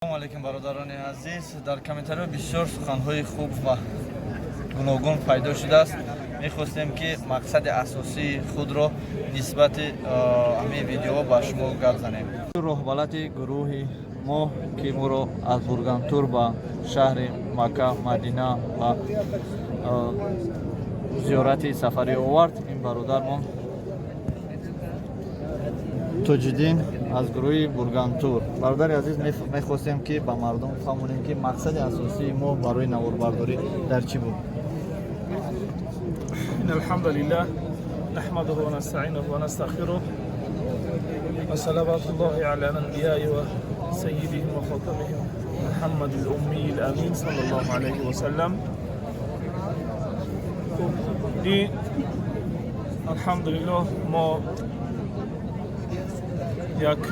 Салому алейкум, бародарони азиз. Дар комментариҳо бисёр суханҳои хуб ва гуногун пайдо шудааст. Мехостем, ки мақсади асосии худро нисбати ҳамин видеоҳо ба шумо гап занем. Роҳбалади гурӯҳи мо, ки моро аз Бургантур ба шаҳри Макка, Мадина ва зиёрати сафарӣ овард, ин бародармон Тоҷиддин аз гурӯҳи Бургантур. Бародари азиз, мехостем, ки ба мардум фаҳмонем, ки мақсади асосии мо барои наворбардорӣ дар чӣ буд. إن الحمد لله نحمده ونستعينه ونستغفره، وصلوات الله على الأنبياء وسيدهم وخاتمهم محمد الأمي الأمين صلى الله عليه وسلم. И алҳамдулиллоҳ, мо як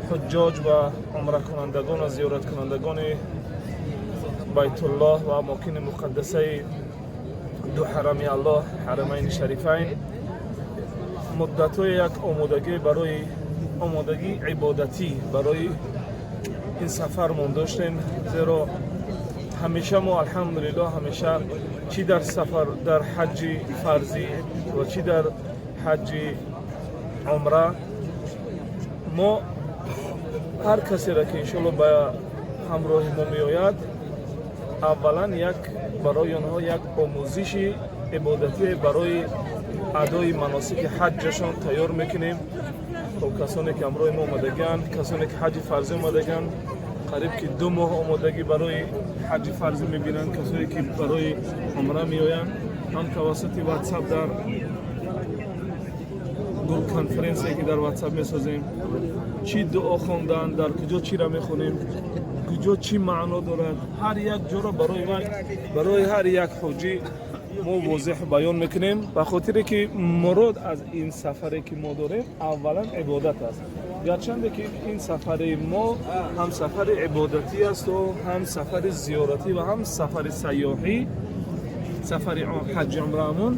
ҳуҷҷоҷ ва умракунандагон ва зиёраткунандагони Байтуллоҳ ва амокини муқаддасаи ду ҳарами Аллоҳ, Ҳарамайни Шарифайн, муддатҳои як омодагӣ барои омодагии ибодатӣ барои ин сафармон доштем, зеро ҳамеша мо, алҳамдулиллоҳ, ҳамеша чӣ дар сафар, дар ҳаҷҷи фарзӣ ва чӣ дар ҳаҷҷи умра, мо ҳар касеро, ки иншоалло ба ҳамроҳи мо меояд, аввалан як барои онҳо як омӯзиши ибодатӣ барои адои маносики ҳаҷҷашон тайёр мекунем. Хоб, касоне ки ҳамроҳи мо омадагианд, касоне ки ҳаҷҷи фарзӣ омадагианд, қариб ки 2 моҳ омодагӣ барои ҳаҷҷи фарзӣ мебинанд. Касое ки барои умра меоянд, ҳам тавассути Ватсап, дар конференсие ки дар Ватсап месозем, чӣ дуо хондан, дар куҷо чиро мехонем, куҷо чӣ маъно дорад, ҳар як ҷоро барои вай, барои ҳар як ҳоҷӣ мо возеҳ баён мекунем, ба хотире ки мурод аз ин сафаре ки мо дорем, аввалан ибодат аст. Гарчанде ки ин сафари мо ҳам сафари ибодатӣ асту ҳам сафари зиёратӣ ва ҳам сафари сайёҳӣ, сафари ҳаҷҷи умраамон,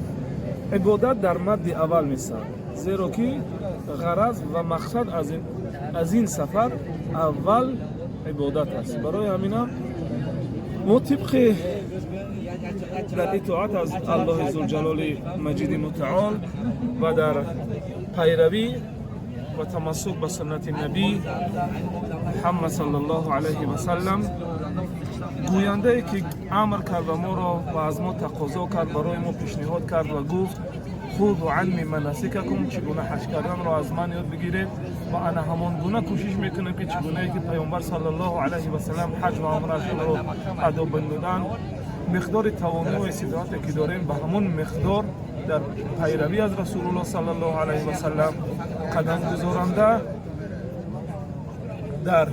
ибодат дар мадди аввал меистад, зеро ки ғараз ва мақсад аз ин сафар аввал ибодат аст. Барои ҳаминам мо тибқи дар итоат аз Аллоҳи Зулҷалоли Маҷиди Мутаол ва дар пайравӣ ва тамассук ба суннати набӣ Муҳаммад саллаллоҳу алайҳи васаллам, гӯяндае ки амр кард ва моро ва аз мо тақозо кард, барои мо пешниҳод кард ва гуфт: خذوا عني مناسككم, чӣ гуна ҳаҷ карданро аз ман ёд бигиред. Ва ана ҳамон гуна кӯшиш мекунем, ки чӣ гунае ки Паёмбар саллаллоҳу алайҳи васаллам ҳаҷ ва умраашонро адо бинмуданд, миқдори тавону ва иститоате ки дорем, ба ҳамон миқдор дар пайравӣ аз Расулуллоҳ саллаллоҳу алайҳи васаллам қадам гузоранда, дар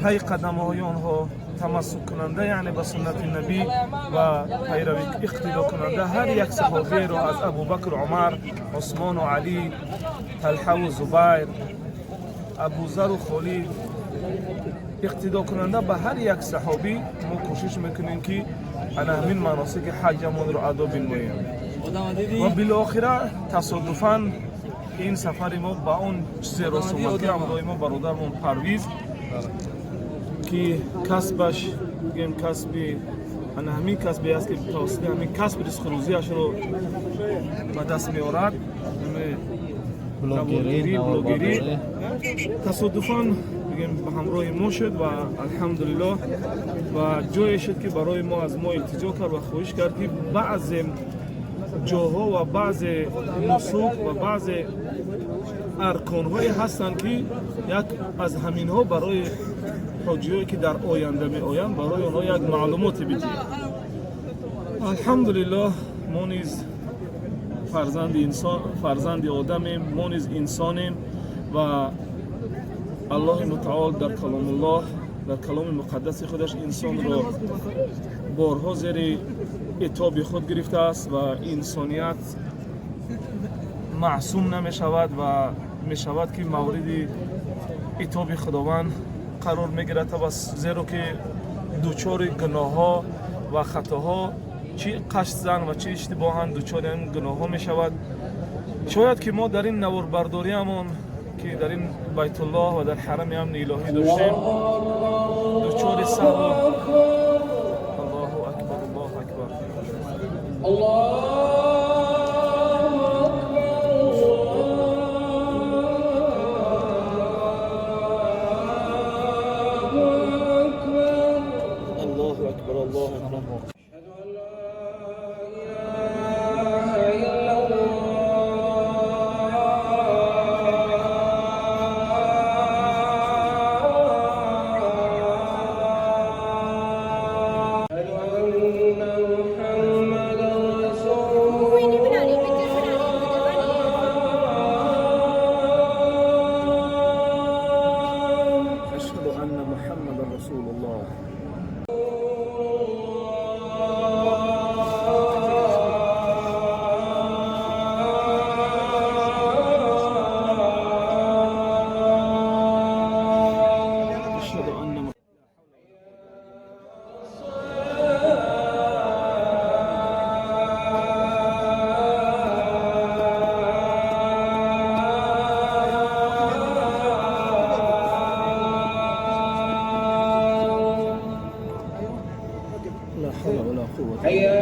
пай қадамҳои онҳо тамассуккунанда, яъне ба суннати набӣ ва пайравӣ иқтидокунанда ҳар як саҳобиеро, аз Абубакр, Умар, Усмону Алӣ, Талҳаву Зубайр, Абузару Холид, иқтидокунанда ба ҳар як саҳобӣ, мо кӯшиш мекунем, ки ана ҳамин маносики ҳаҷамонро адо бинмоем. Ва билохира тасодуфан ин сафари мо ба он чизе рост омад, ки ҳамроҳи мо бародармон Парвиз, ки касбаш, бигем, касби ана ҳамин касбе аст, ки тавассути ҳамин касб ризқу рӯзиашро ба даст меорад, блогерӣ. Блогерӣ, тасодуфан, бигем, ба ҳамроҳи мо шуд ва алҳамдулиллоҳ, ва ҷое шуд, ки барои мо, аз мо илтиҷо кард ва хоҳиш кард, ки баъзе ҷоҳо ва баъзе нусук ва баъзе арконҳое ҳастанд, ки як аз ҳаминҳо барои ҳоҷиҳое, ки дар оянда меоянд, барои онҳо як маълумоте бидиҳем. Алҳамдулиллоҳ, мо низ фарзанди инсон, фарзанди одамем, мо низ инсонем ва Аллоҳи Мутаол дар Каломуллоҳ, дар каломи муқаддаси худаш инсонро борҳо зери итоби худ гирифтааст ва инсоният маъсум намешавад ва мешавад, ки мавриди итоби Худованд қарор мегирад, зеро ки дучори гуноҳҳо ва хатоҳо, чӣ қасдан ва чӣ иштибоҳан, дучори ин гуноҳҳо мешавад. Шояд ки мо дар ин наворбардориамон Ки дар ин Байтуллоҳ ва дар ҳарами амни илоҳӣ доштем, дучори саҳву. Аллоҳу акбар, Аллоҳу акбар. Аллоҳу акбар, Аллоҳу акбар. कोई नहीं बना रही, पिक्चर बना रही, वीडियो बना रही है। أشهد أن محمدا رسول الله. أشهد أن لا حول ولا قوة إلا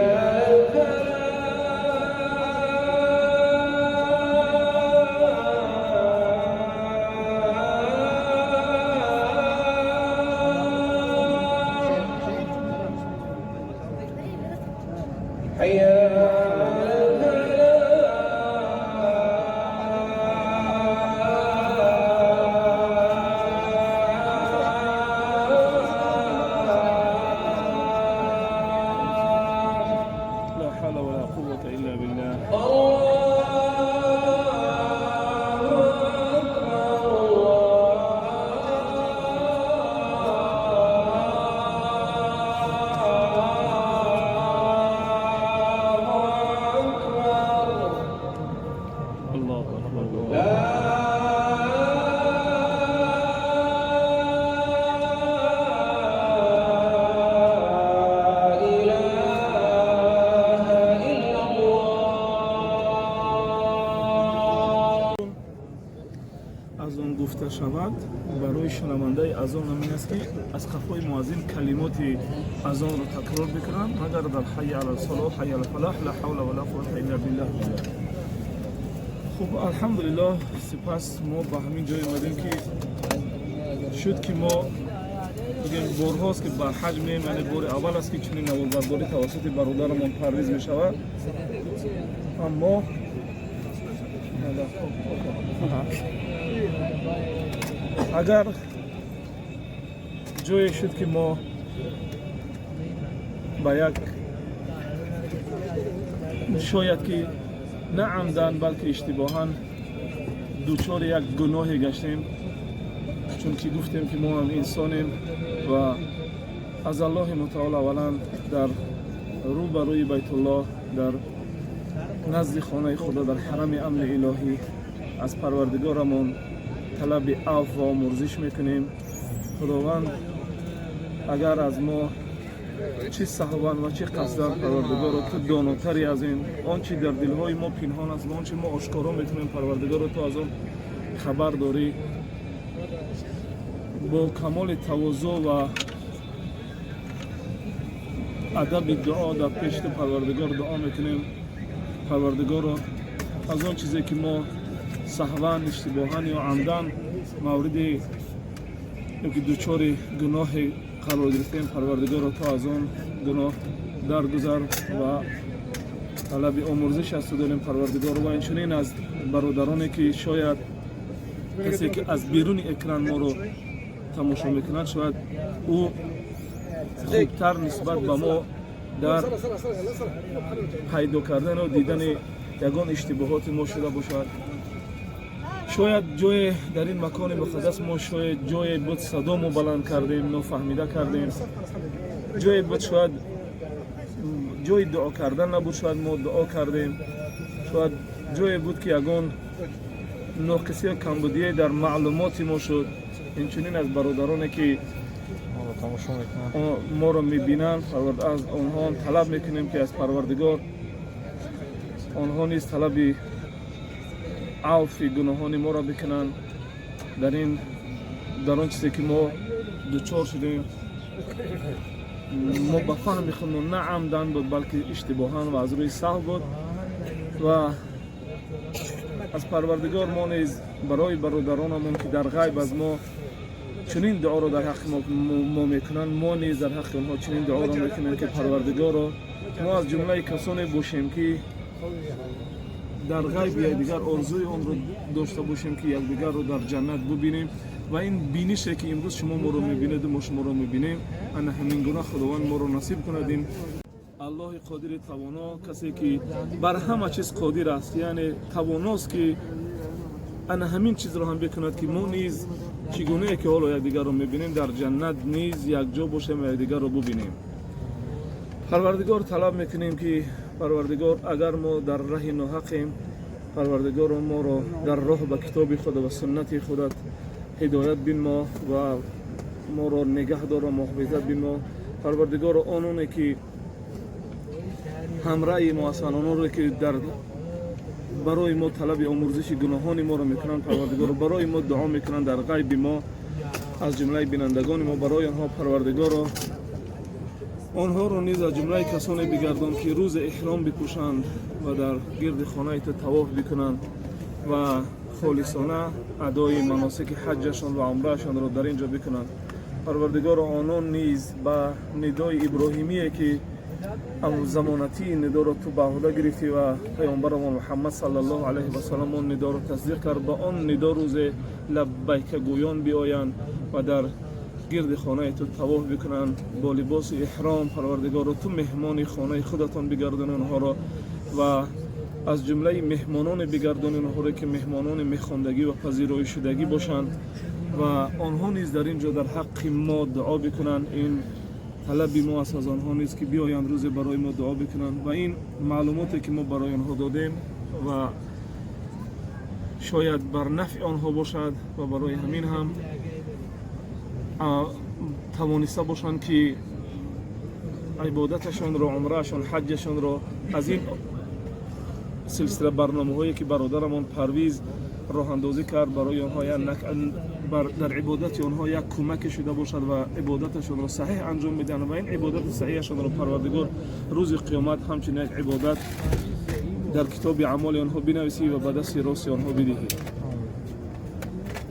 لا حول ولا قوة إلا بالله. الله أكبر، الله. Азон гуфта шавад, барои шунавандаи азон ҳамин аст, ки аз қафои муаззин калимоти азонро такрор бикунанд, магар дар ҳайя ала салоҳ, ҳайя ала фалаҳ, ла ҳавла ва ла қуввата илла биллаҳ бигӯяд. Хуб, алҳамдулиллоҳ, сипас мо ба ҳамин ҷой омадем, ки шуд, ки мо бигем, борҳост, ки ба ҳаҷ меем, яъне бори аввал аст, ки чунин наворбардорӣ тавассути бародарамон Парвиз мешавад. Аммо агар ҷое шуд, ки мо ба як шояд ки на амдан, балки иштибоҳан дучори як гуноҳе гаштем, чунки гуфтем, ки мо ҳам инсонем ва аз Аллоҳи мутаол аввалан дар рӯ ба рӯи Байтуллоҳ, дар назди хонаи Худо, дар ҳарами амни илоҳӣ аз Парвардигорамон талаби афв ва омурзиш мекунем. Худованд, агар аз мо чӣ саҳван ва чӣ қасдан, Парвардигоро, ту донотари аз ин, он чи дар дилҳои мо пинҳон аст ва он чи мо ошкоро мекунем, Парвардигоро, ту аз он хабар дорӣ. Бо камоли тавозӯ ва адаби дуо дар пеши ту, Парвардигор, дуо мекунем. Парвардигоро, аз он чизе, ки мо саҳван, иштибоҳан ё амдан мавриди ёки дучори гуноҳе қарор гирифтем, Парвардигоро, ту аз он гуноҳ даргузар ва талаби омурзиш аз ту дорем, Парвардигоро. Ва инчунин аз бародароне, ки шояд касе, ки аз беруни экран моро тамошо мекунад, шояд ӯ хубтар нисбат ба мо дар пайдо кардану дидани ягон иштибоҳоти мо шуда бошад. Шояд ҷое дар ин макони муқаддас мо шояд ҷое буд, садомо баланд кардем, нофаҳмида кардем, ҷое буд, шояд ҷои дуо кардан набуд, шояд мо дуо кардем, шояд ҷое буд, ки ягон ноқисию камбудие дар маълумоти мо шуд. Инчунин аз бародароне, ки моро тамошо мекунанд, моро мебинанд, аз онҳо талаб мекунем, ки аз Парвардигор онҳо низ талаби авфи гуноҳони моро бикунанд. Дар ин, дар он чизе ки мо дучор шудем, мо ба фаҳми худмон на амдан буд, балки иштибоҳан ва аз рӯи саҳв буд. Ва аз Парвардигор мо низ барои бародаронамон, ки дар ғайб аз мо чунин дуоро дар ҳаққи мо мекунанд, мо низ дар ҳаққи онҳо чунин дуоро мекунем, ки Парвардигоро, мо аз ҷумлаи касоне бошем, ки дар ғайби якдигар орзуи онро дошта бошем, ки якдигарро дар ҷаннат бубинем. Ва ин бинише, ки имрӯз шумо моро мебинеду мо шуморо мебинем, ана ҳамин гуна Худованд моро насиб кунад. Ин Аллоҳи қодири тавоно, касе ки бар ҳама чиз қодир аст, яъне тавоност, ки ана ҳамин чизро ҳам бикунад, ки мо низ чӣ гунае ки ҳоло якдигарро мебинем, дар ҷаннат низ якҷо бошем ва якдигарро бубинем. Парвардигор, талаб мекунем, ки Парвардигор, агар мо дар раҳи ноҳақем, Парвардигоро, моро дар роҳ ба китоби худ ва суннати худат ҳидоят бинмо ва моро нигаҳ дор ва муҳофизат бинмо. Парвардигоро, ононе ки ҳамраи мо ҳастанд, ононе ки дар барои мо талаби омурзиши гуноҳони моро мекунанд, Парвардигоро, барои мо дуо мекунанд дар ғайби мо, аз ҷумлаи бинандагони мо, барои онҳо, Парвардигоро, онҳоро низ аз ҷумлаи касоне бигардон, ки рӯзи эҳром бипӯшанд ва дар гирди хонаи ту тавоф бикунанд ва холисона адои маносики ҳаҷҷашон ва умраашонро дар ин ҷо бикунанд. Парвардигоро, онон низ ба нидои иброҳимие, ки замонатии нидоро ту ба ӯҳда гирифтӣ ва паёмбарамон Муҳаммад саллаллоҳу алайҳи васалам он нидоро тасдиқ кард, ба он нидо рӯзе лаббайкагӯён биоянд ва дар гирди хонаи ту тавоф бикунанд бо либоси эҳром. Парвардигоро, ту меҳмони хонаи худатон бигардони онҳоро ва аз ҷумлаи меҳмононе бигардони онҳоро, ки меҳмонони мехондагӣ ва пазироишшудагӣ бошанд ва онҳо низ дар ин ҷо дар ҳаққи мо дуо бикунанд. Ин талаби мо аст аз онҳо низ, ки биёянд, рӯзе барои мо дуо бикунанд ва ин маълумоте, ки мо барои онҳо додем, ва шояд бар нафъи онҳо бошад ва барои ҳамин ҳам тавониста бошанд, ки ибодаташонро, умраашон, ҳаҷҷашонро аз ин силсила барномаҳое, ки бародарамон Парвиз роҳандозӣ кард, барои онҳо дар ибодати онҳо як кӯмаке шуда бошад ва ибодаташонро саҳеҳ анҷом медиҳанд ва ин ибодати саҳеҳашонро Парвардигор рӯзи қиёмат ҳамчун як ибодат дар китоби аъмоли онҳо бинависӣ ва ба дасти рости онҳо бидиҳӣ.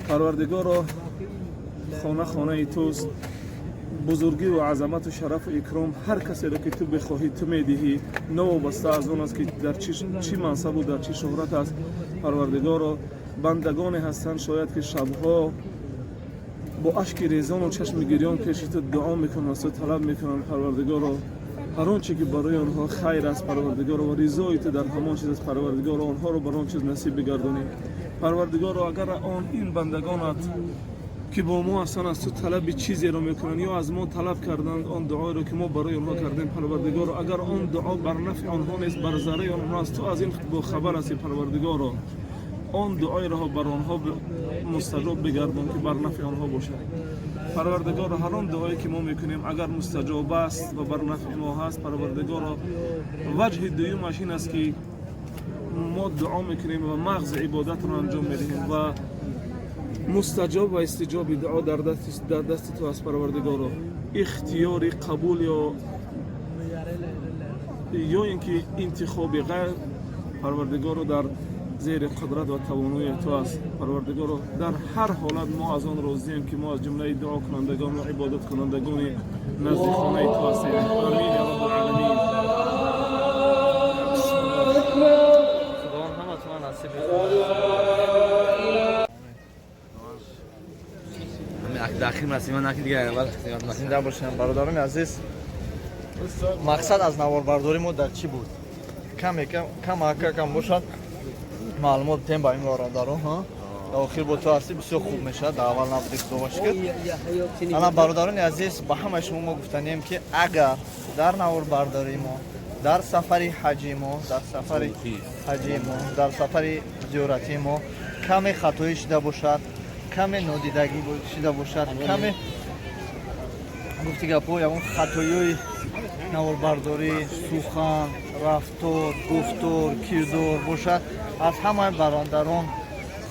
Парвардигоро, хона хонаи туст. Бузургиву азамату шарафу икром ҳар касеро, ки ту бихоҳӣ, ту медиҳӣ, новобаста аз он аст, ки дар чӣ мансабу дар чӣ шӯҳрат аст. Парвардигоро, бандагоне ҳастанд, шояд ки шабҳо бо ашки резону чашми гирён пеши ту дуо мекунанд, аз ту талаб мекунанд. Парвардигоро, ҳар он че ки барои онҳо хайр аст, Парвардигоро, ва ризои ту дар ҳамон чиз аст, Парвардигоро, онҳоро бар он чиз насиб бигардонӣ. Парвардигоро, агар он ин бандагонат, ки бо мо ҳастанд, аз ту талаби чизеро мекунанд ё аз мо талаб карданд, он дуоеро, ки мо барои онҳо кардем, Парвардигоро, агар он дуо бар нафъи онҳо нест, бар зарари онҳо аст, ту аз ин бохабар ҳастӣ. Парвардигоро, он дуоеро бар онҳо мустаҷоб бигардон, ки бар нафъи онҳо бошад. Парвардигоро, ҳар он дуое, ки мо мекунем, агар мустаҷоб аст ва бар нафъи мо ҳаст, Парвардигоро, ваҷҳи дуюмаш ин аст, ки мо дуо мекунем ва мағзи ибодатро анҷом медиҳем ва мустаҷоб ва истиҷоби дуо дар дасти ту аст. Парвардигоро, ихтиёри қабул ё ин ки интихоби ғайр, Парвардигоро, дар зери қудрат ва тавонои ту аст. Парвардигоро, дар ҳар ҳолат мо аз он розием, ки мо аз ҷумлаи дуокунандагон ва ибодаткунандагони назди хонаи ту ҳастем. Амин я Раббалъаламин. Худованд ҳаматона насиб бикунад. Дахир насиба наки дига аввал. Зинда бошем, бародарони азиз. Мақсад аз наворбардорӣ мо дар чӣ буд? Каме кам кам бошад, маълумот битем ба ин бародарон. Дар охир бо ту ҳастӣ, бисёр хуб мешавад. Дар аввал набуди, худоба шукр. Ана, бародарони азиз, ба ҳамаи шумо мо гуфтанием, ки агар дар наворбардории мо, дар сафари ҳаҷи мо, дар сафари ҳаҷи мо, дар сафари зиёратии мо каме хатоӣ шуда бошад, каме нодидагӣ шуда бошад, каме гуфти гапҳо, ягон хатоиҳои наворбардорӣ, сухан, рафтор, гуфтор, кирдор бошад, аз ҳамаи бародарон,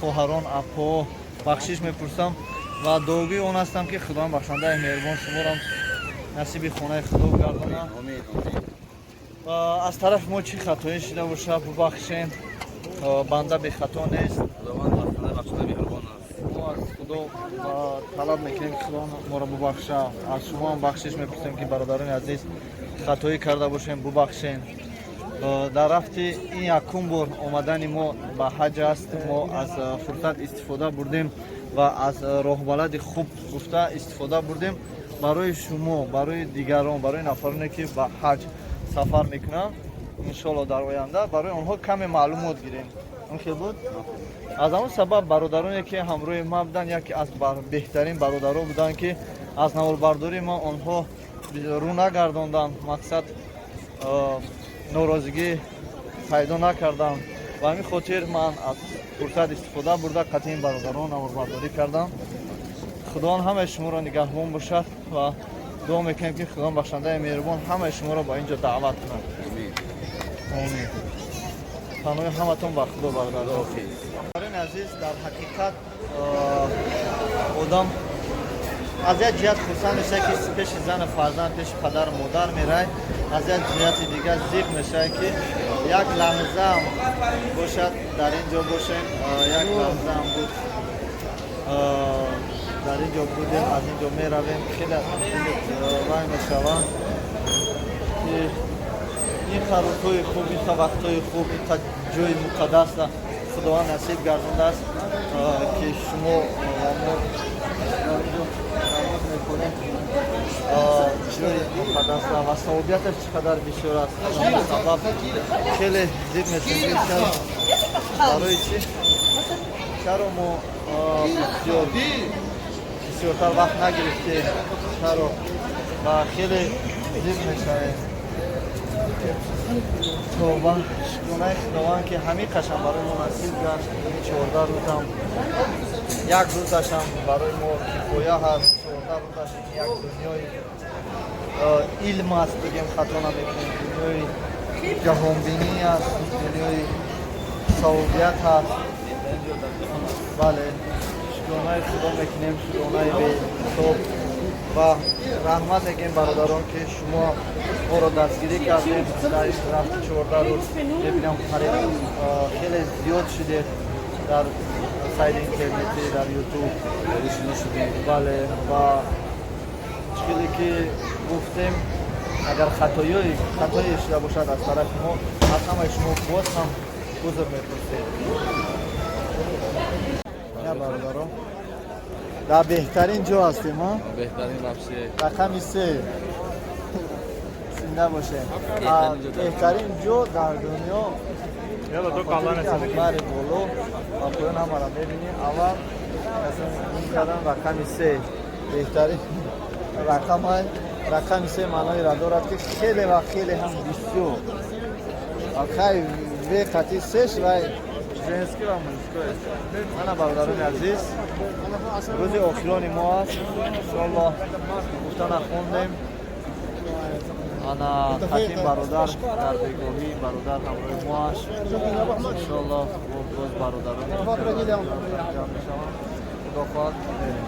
хоҳарон, апо Бахшиш мепурсам ва дуогӯи он ҳастам, ки Худованд бахшандаи меҳрубон шуморо насиби хонаи Худо гардонад. Омин, омин. Ва аз тарафи мо чӣ хатоӣ шида бошад, бубахшем. Банда бехато нест. Худованд бахшанда, бахшанда меҳрубон аст. Мо аз Худо талаб мекунем, ки Худо моро бубахша. Аз шумо ҳам бахшиш мепурсем, ки, бародарони азиз, хатоӣ карда бошем, бубахшем. Дар рафти ин якум бор омадани мо ба ҳаҷ аст. Мо аз фурсат истифода бурдем ва аз роҳбалади хуб гуфта истифода бурдем барои шумо, барои дигарон, барои нафароне, ки ба ҳаҷ сафар мекунанд, иншоалло, дар оянда барои онҳо каме маълумот гирем. Он хел буд. Аз ҳамон сабаб бародароне, ки ҳамроҳи ман буданд, яке аз беҳтарин бародаро буданд, ки аз наворбардории ма онҳо рӯ нагардонданд, мақсад, норозигӣ пайдо накардам. Ба ҳамин хотир ман аз фурсат истифода бурда, қатъи ин бародарон наворбардорӣ кардам. Худованд ҳамаи шуморо нигаҳбон бошад ва дуо мекунем, ки Худованд бахшандаи меҳрубон ҳамаи шуморо ба ин ҷо даъват кунад. Омин. Омин. Паноҳи ҳаматон ба Худо, бародарон. Бародарони азиз, дар ҳақиқат одам аз як ҷиҳат хурсанд мешавад, ки пеши зану фарзанд, пеши падару модар мерай, аз як ҷиҳати дигар зиқ мешавад, ки як лаҳзаам бошад дар ин ҷо бошем. Як лаҳзаам буд, дар ин ҷо будем, аз ин ҷо меравем. Хеле вай мешаванд, ки ин рӯзҳои хуб, ин вақтҳои хуб, ин ҷои муқаддасра Худованд насиб гардондааст, ки шумо ва мо дар ин ҷо намоз мекунем. Ҷои муқаддасра ва савобияташ чӣ қадар бисёр аст. Сабаб хеле зиқ мешавем, чаро, барои чӣ, чаро мо бисёр бисёртар вақт нагирифтем, чаро, ва хеле зиқ мешавем. Тавба, шукронаи Худованд, ки ҳамин қашам барои мо насиб гашт. Ин 14 рӯзам, як рӯзашам барои мо кифоя ҳаст. 14 рӯзаш як дунёи илм аст, бигем, хато намекунем, дунёи ҷаҳонбинӣ аст, дунёи савобият ҳаст. Бале, шукронаи Худо мекунем, шукронаи беҳисоб, ва раҳмат мегӯем, бародарон, ки шумо моро дастгирӣ кардем дар рафти 14 рӯз. Мебинам, қариб хеле зиёд шудед дар сайти интернетӣ, дар Ютуб. Бале, ва хеле ки гуфтем, агар хатое шуда бошад аз тарафи мо, аз ҳамаи шумо боз ҳам узр мепурсем. На, бародарон, дар беҳтарин ҷо ҳастем, а? Беҳтарин вообще. Рақами се, зинда бошем. Беҳтарин ҷо дар дунё, бари боло ва поён ҳамаро мебинем. Аввал кардам, рақами се беҳтарин рақам. Рақами се маъноеро дорад, ки хеле ва хеле ҳам бисёр хай ве қати сеш вай женский ва мужской. Мана, бародарони азиз, рӯзи охирони мо аст, иншоалло. Гуфта нахондем. Ана қатин бародар дар бегоҳӣ, бародар ҳамроҳи мо аст, иншоалло. Боз бародарон ҷамъ мешаванд, Худо хоҳад, мерем.